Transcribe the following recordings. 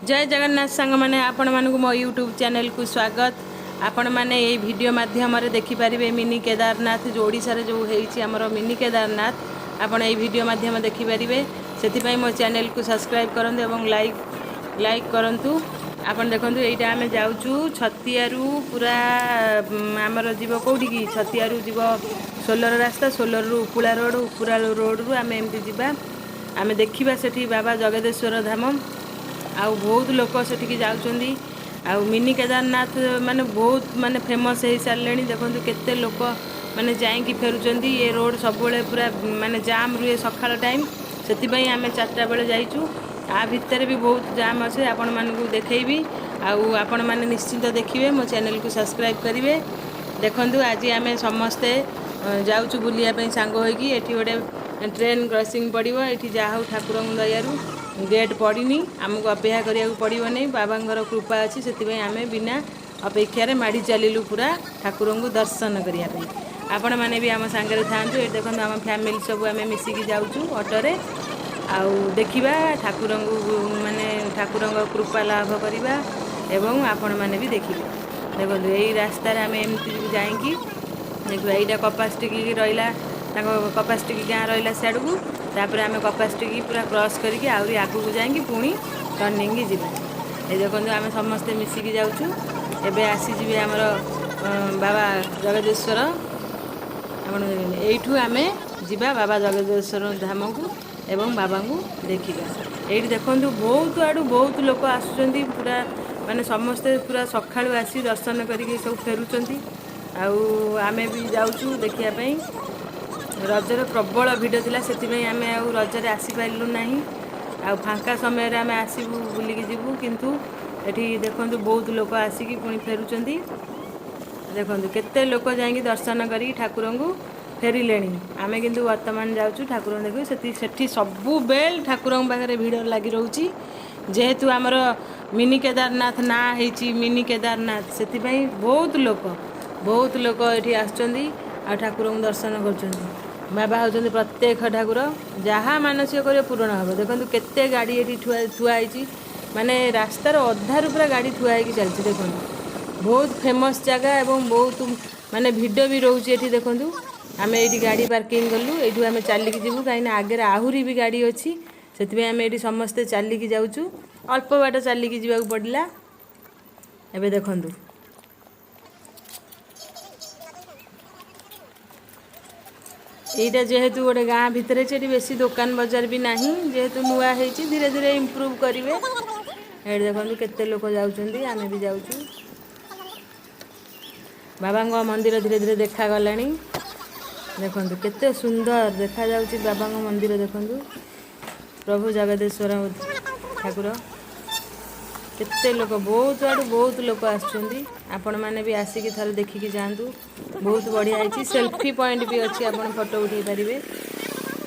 ଜୟ ଜଗନ୍ନାଥ ସାଙ୍ଗମାନେ, ଆପଣମାନଙ୍କୁ ମୋ ୟୁଟ୍ୟୁବ୍ ଚ୍ୟାନେଲକୁ ସ୍ୱାଗତ। ଆପଣମାନେ ଏଇ ଭିଡ଼ିଓ ମାଧ୍ୟମରେ ଦେଖିପାରିବେ ମିନି କେଦାରନାଥ, ଯେଉଁ ଓଡ଼ିଶାରେ ଯେଉଁ ହେଇଛି ଆମର ମିନି କେଦାରନାଥ, ଆପଣ ଏଇ ଭିଡ଼ିଓ ମାଧ୍ୟମରେ ଦେଖିପାରିବେ। ସେଥିପାଇଁ ମୋ ଚ୍ୟାନେଲକୁ ସବସ୍କ୍ରାଇବ୍ କରନ୍ତୁ ଏବଂ ଲାଇକ୍ ଲାଇକ୍ କରନ୍ତୁ। ଆପଣ ଦେଖନ୍ତୁ, ଏଇଟା ଆମେ ଯାଉଛୁ ଛତିଆରୁ ପୁରା ଆମର ଯିବ କେଉଁଠିକି? ଛତିଆରୁ ଯିବ ସୋଲର ରାସ୍ତା, ସୋଲରରୁ ଉପୁଳା ରୋଡ଼, ଉପୁଳା ରୋଡ଼ରୁ ଆମେ ଏମିତି ଯିବା। ଆମେ ଦେଖିବା ସେଠି ବାବା ଜଗଦେଶ୍ୱର ଧାମ। ଆଉ ବହୁତ ଲୋକ ସେଠିକି ଯାଉଛନ୍ତି। ଆଉ ମିନି କେଦାରନାଥ ମାନେ ବହୁତ ମାନେ ଫେମସ୍ ହେଇସାରିଲେଣି। ଦେଖନ୍ତୁ, କେତେ ଲୋକ ମାନେ ଯାଇକି ଫେରୁଛନ୍ତି। ଏ ରୋଡ଼ ସବୁବେଳେ ପୁରା ମାନେ ଜାମ୍ ରୁହେ ସକାଳ ଟାଇମ୍, ସେଥିପାଇଁ ଆମେ 4ଟା ବେଳେ ଯାଇଛୁ। ଆ ଭିତରେ ବି ବହୁତ ଜାମ୍ ଅଛି, ଆପଣମାନଙ୍କୁ ଦେଖେଇବି। ଆଉ ଆପଣମାନେ ନିଶ୍ଚିନ୍ତ ଦେଖିବେ, ମୋ ଚ୍ୟାନେଲକୁ ସବସ୍କ୍ରାଇବ୍ କରିବେ। ଦେଖନ୍ତୁ, ଆଜି ଆମେ ସମସ୍ତେ ଯାଉଛୁ ବୁଲିବା ପାଇଁ ସାଙ୍ଗ ହୋଇକି। ଏଠି ଗୋଟେ ଟ୍ରେନ୍ କ୍ରସିଂ ପଡ଼ିବ ଏଠି। ଯାହା ହଉ, ଠାକୁରଙ୍କ ଦୟାରୁ ଗେଟ୍ ପଡ଼ିନି, ଆମକୁ ଅପେକ୍ଷା କରିବାକୁ ପଡ଼ିବନି। ବାବାଙ୍କର କୃପା ଅଛି, ସେଥିପାଇଁ ଆମେ ବିନା ଅପେକ୍ଷାରେ ମାଡ଼ି ଚାଲିଲୁ ପୁରା ଠାକୁରଙ୍କୁ ଦର୍ଶନ କରିବା ପାଇଁ। ଆପଣମାନେ ବି ଆମ ସାଙ୍ଗରେ ଥାଆନ୍ତୁ। ଏଠି ଦେଖନ୍ତୁ, ଆମ ଫ୍ୟାମିଲି ସବୁ ଆମେ ମିଶିକି ଯାଉଛୁ ଅଟୋରେ। ଆଉ ଦେଖିବା ଠାକୁରଙ୍କୁ, ମାନେ ଠାକୁରଙ୍କ କୃପା ଲାଭ କରିବା ଏବଂ ଆପଣମାନେ ବି ଦେଖିବେ। ଦେଖନ୍ତୁ, ଏଇ ରାସ୍ତାରେ ଆମେ ଏମିତି ଯାଇକି ଦେଖିବା। ଏଇଟା କପାସଟିକି ରହିଲା, ତାଙ୍କ କପାସଟିକି ଗାଁ ରହିଲା ସିଆଡ଼କୁ। ତାପରେ ଆମେ କପାସଟିକି ପୁରା କ୍ରସ୍ କରିକି ଆହୁରି ଆଗକୁ ଯାଇକି ପୁଣି ଟର୍ଣ୍ଣିଙ୍ଗି ଯିବା। ଏଇ ଦେଖନ୍ତୁ, ଆମେ ସମସ୍ତେ ମିଶିକି ଯାଉଛୁ। ଏବେ ଆସିଯିବେ ଆମର ବାବା ଜଗଦେଶ୍ୱର। ଆପଣ ଏଇଠୁ ଆମେ ଯିବା ବାବା ଜଗଦେଶ୍ୱର ଧାମକୁ ଏବଂ ବାବାଙ୍କୁ ଦେଖିବା। ଏଇଠି ଦେଖନ୍ତୁ, ବହୁତ ଆଡ଼ୁ ବହୁତ ଲୋକ ଆସୁଛନ୍ତି ପୁରା, ମାନେ ସମସ୍ତେ ପୁରା ସକାଳୁ ଆସି ଦର୍ଶନ କରିକି ସବୁ ଫେରୁଛନ୍ତି। ଆଉ ଆମେ ବି ଯାଉଛୁ ଦେଖିବା ପାଇଁ। ରଜରେ ପ୍ରବଳ ଭିଡ଼ ଥିଲା, ସେଥିପାଇଁ ଆମେ ଆଉ ରଜରେ ଆସିପାରିଲୁ ନାହିଁ। ଆଉ ଫାଙ୍କା ସମୟରେ ଆମେ ଆସିବୁ, ବୁଲିକି ଯିବୁ। କିନ୍ତୁ ଏଠି ଦେଖନ୍ତୁ, ବହୁତ ଲୋକ ଆସିକି ପୁଣି ଫେରୁଛନ୍ତି। ଦେଖନ୍ତୁ, କେତେ ଲୋକ ଯାଇକି ଦର୍ଶନ କରିକି ଠାକୁରଙ୍କୁ ଫେରିଲେଣି। ଆମେ କିନ୍ତୁ ବର୍ତ୍ତମାନ ଯାଉଛୁ ଠାକୁରଙ୍କୁ ଦେଖିବୁ। ସେଠି ସେଠି ସବୁବେଳେ ଠାକୁରଙ୍କ ପାଖରେ ଭିଡ଼ ଲାଗି ରହୁଛି। ଯେହେତୁ ଆମର ମିନି କେଦାରନାଥ ନାଁ ହେଇଛି ମିନି କେଦାରନାଥ, ସେଥିପାଇଁ ବହୁତ ଲୋକ, ବହୁତ ଲୋକ ଏଠି ଆସୁଛନ୍ତି ଆଉ ଠାକୁରଙ୍କୁ ଦର୍ଶନ କରୁଛନ୍ତି। ବାବା ହେଉଛନ୍ତି ପ୍ରତ୍ୟକ୍ଷ ଠାକୁର, ଯାହା ମାନସିକ କରିବେ ପୂରଣ ହେବ। ଦେଖନ୍ତୁ, କେତେ ଗାଡ଼ି ଏଠି ଥୁଆ ଥୁଆ ହେଇଛି, ମାନେ ରାସ୍ତାର ଅଧାରୁ ପୁରା ଗାଡ଼ି ଥୁଆ ହେଇକି ଚାଲିଛି। ଦେଖନ୍ତୁ, ବହୁତ ଫେମସ୍ ଜାଗା ଏବଂ ବହୁତ ମାନେ ଭିଡ଼ ବି ରହୁଛି ଏଠି। ଦେଖନ୍ତୁ, ଆମେ ଏଇଠି ଗାଡ଼ି ପାର୍କିଂ କଲୁ। ଏଇଠୁ ଆମେ ଚାଲିକି ଯିବୁ, କାହିଁକିନା ଆଗରେ ଆହୁରି ବି ଗାଡ଼ି ଅଛି। ସେଥିପାଇଁ ଆମେ ଏଇଠି ସମସ୍ତେ ଚାଲିକି ଯାଉଛୁ। ଅଳ୍ପ ବାଟ ଚାଲିକି ଯିବାକୁ ପଡ଼ିଲା। ଏବେ ଦେଖନ୍ତୁ, ଏଇଟା ଯେହେତୁ ଗୋଟେ ଗାଁ ଭିତରେ, ସେଠି ବେଶୀ ଦୋକାନ ବଜାର ବି ନାହିଁ। ଯେହେତୁ ନୂଆ ହେଇଛି, ଧୀରେ ଧୀରେ ଇମ୍ପ୍ରୁଭ୍ କରିବେ। ଏଇଠି ଦେଖନ୍ତୁ, କେତେ ଲୋକ ଯାଉଛନ୍ତି, ଆମେ ବି ଯାଉଛୁ। ବାବାଙ୍କ ମନ୍ଦିର ଧୀରେ ଧୀରେ ଦେଖାଗଲାଣି। ଦେଖନ୍ତୁ, କେତେ ସୁନ୍ଦର ଦେଖାଯାଉଛି ବାବାଙ୍କ ମନ୍ଦିର। ଦେଖନ୍ତୁ, ପ୍ରଭୁ ଜଗଦେଶ୍ୱର ଠାକୁର। କେତେ ଲୋକ, ବହୁତ ଆଡ଼ୁ ବହୁତ ଲୋକ ଆସୁଛନ୍ତି। ଆପଣମାନେ ବି ଆସିକି ଥରେ ଦେଖିକି ଯାଆନ୍ତୁ। ବହୁତ ବଢ଼ିଆ ହେଇଛି। ସେଲ୍ଫି ପଏଣ୍ଟ ବି ଅଛି, ଆପଣ ଫଟୋ ଉଠାଇ ପାରିବେ।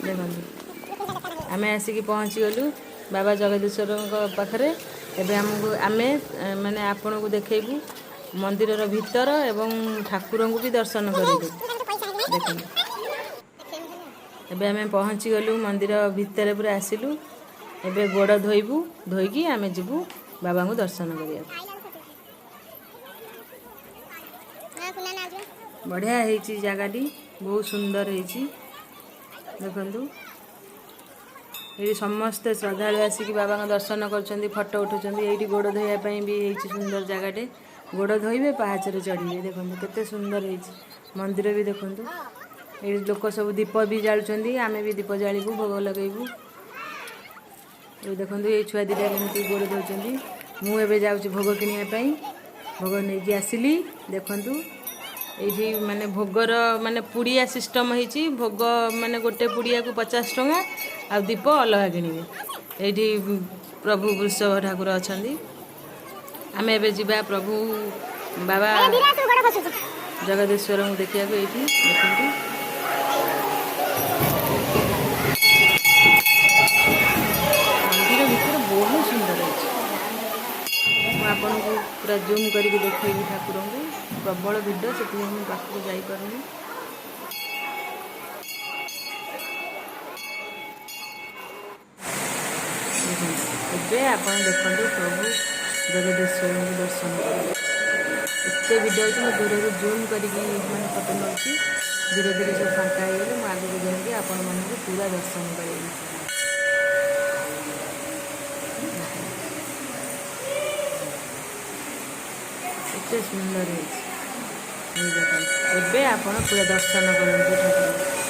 ଦେଖନ୍ତୁ, ଆମେ ଆସିକି ପହଞ୍ଚିଗଲୁ ବାବା ଜଗଦୀଶ୍ୱରଙ୍କ ପାଖରେ। ଏବେ ଆମକୁ ଆମେ ମାନେ ଆପଣଙ୍କୁ ଦେଖେଇବୁ ମନ୍ଦିରର ଭିତର ଏବଂ ଠାକୁରଙ୍କୁ ବି ଦର୍ଶନ କରିବୁ। ଦେଖନ୍ତୁ, ଏବେ ଆମେ ପହଞ୍ଚିଗଲୁ ମନ୍ଦିର ଭିତରେ ପୁରା ଆସିଲୁ। ଏବେ ଗୋଡ଼ ଧୋଇବୁ, ଧୋଇକି ଆମେ ଯିବୁ ବାବାଙ୍କୁ ଦର୍ଶନ କରିବାକୁ। ବଢ଼ିଆ ହେଇଛି ଜାଗାଟି, ବହୁତ ସୁନ୍ଦର ହେଇଛି। ଦେଖନ୍ତୁ, ଏଇଠି ସମସ୍ତେ ଶ୍ରଦ୍ଧାଳୁ ଆସିକି ବାବାଙ୍କ ଦର୍ଶନ କରୁଛନ୍ତି, ଫଟୋ ଉଠାଉଛନ୍ତି। ଏଇଠି ଗୋଡ଼ ଧୋଇବା ପାଇଁ ବି ହେଇଛି ସୁନ୍ଦର ଜାଗାଟେ। ଗୋଡ଼ ଧୋଇବେ, ପାହାଚରେ ଚଢ଼ିବେ। ଦେଖନ୍ତୁ, କେତେ ସୁନ୍ଦର ହେଇଛି ମନ୍ଦିର ବି। ଦେଖନ୍ତୁ, ଏଇଠି ଲୋକ ସବୁ ଦୀପ ବି ଜାଳୁଛନ୍ତି। ଆମେ ବି ଦୀପ ଜାଳିବୁ, ଭୋଗ ଲଗେଇବୁ। ଏଇ ଦେଖନ୍ତୁ, ଏଇ ଛୁଆ ଦୁଇଟା କେମିତି ଗୋଡ଼ ଧୋଉଛନ୍ତି। ମୁଁ ଏବେ ଯାଉଛି ଭୋଗ କିଣିବା ପାଇଁ। ଭୋଗ ନେଇକି ଆସିଲି। ଦେଖନ୍ତୁ, ଏଇଠି ମାନେ ଭୋଗର ମାନେ ପୁଡ଼ିଆ ସିଷ୍ଟମ୍ ହେଇଛି। ଭୋଗ ମାନେ ଗୋଟେ ପୁଡ଼ିଆକୁ 50 ଟଙ୍କା ଆଉ ଦୀପ ଅଲଗା କିଣିବେ। ଏଇଠି ପ୍ରଭୁ ବୃଷଭ ଠାକୁର ଅଛନ୍ତି। ଆମେ ଏବେ ଯିବା ପ୍ରଭୁ ବାବା ଜଗଦୀଶ୍ୱରଙ୍କୁ ଦେଖିବାକୁ। ଏଇଠି ଦେଖନ୍ତୁ, ମନ୍ଦିର ଭିତରେ ବହୁତ ସୁନ୍ଦର ହେଇଛି। ମୁଁ ଆପଣଙ୍କୁ ପୁରା ଜୁମ୍ କରିକି ଦେଖେଇବି ଠାକୁରଙ୍କୁ। ପ୍ରବଳ ଭିଡ଼, ସେଥିପାଇଁ ମୁଁ ପାଖକୁ ଯାଇପାରୁନି। ଦେଖନ୍ତୁ। ଏବେ ଆପଣ ଦେଖନ୍ତୁ ପ୍ରଭୁ ଜଗଦୀଶ୍ୱରଙ୍କୁ ଦର୍ଶନ କରନ୍ତୁ। ଏତେ ଭିଡ଼ ହେଉଛି, ମୁଁ ଦୂରରୁ ଜୁମ୍ କରିକି ମାନେ ଫଟୋ ନେଉଛି। ଧୀରେ ଧୀରେ ସବୁ ଫାଙ୍କା ହେଇଗଲେ ମୁଁ ଆଗକୁ ଯାଇକି ଆପଣମାନଙ୍କୁ ପୁରା ଦର୍ଶନ କରାଇବି। ଦେଖନ୍ତୁ, ଏତେ ସୁନ୍ଦର ହେଇଛି। ଏଇ ଦେଖନ୍ତୁ, ଏବେ ଆପଣ ପୁରା ଦର୍ଶନ କରନ୍ତୁ ଠାକୁର।